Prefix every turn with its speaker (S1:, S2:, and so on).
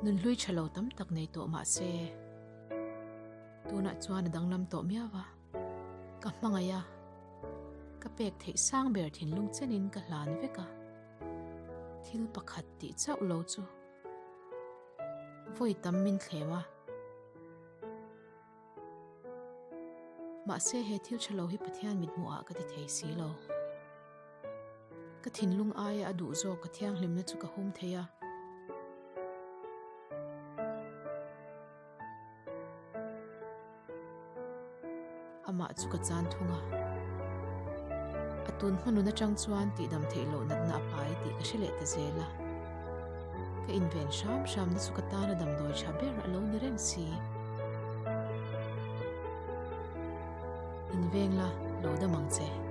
S1: Nunhlui tha lo tam tak nei tawh mah se, tunah chuan a danglam tawh miau a, ka hmangaih a, ka pek theih sang ber thinlung chenin ka hlan vek a, thil pakhat tih chauh lo chu vawi tam min thlem a. Mahse he thil tha lo hi Pathian mithmuhah ka ti thei si lo. Ka thinlung aia a duh zawk ka thianghlimna chu ka hum thei a. Amah chu ka chan thung a. A tun hmanun atang chuan tihdam theih loh natna a pai tih ka hre leh ta zel a. Ka inven hram hramna chu ka tana damdawi tha ber a lo ni reng si. Inveng la, lo dam ang che.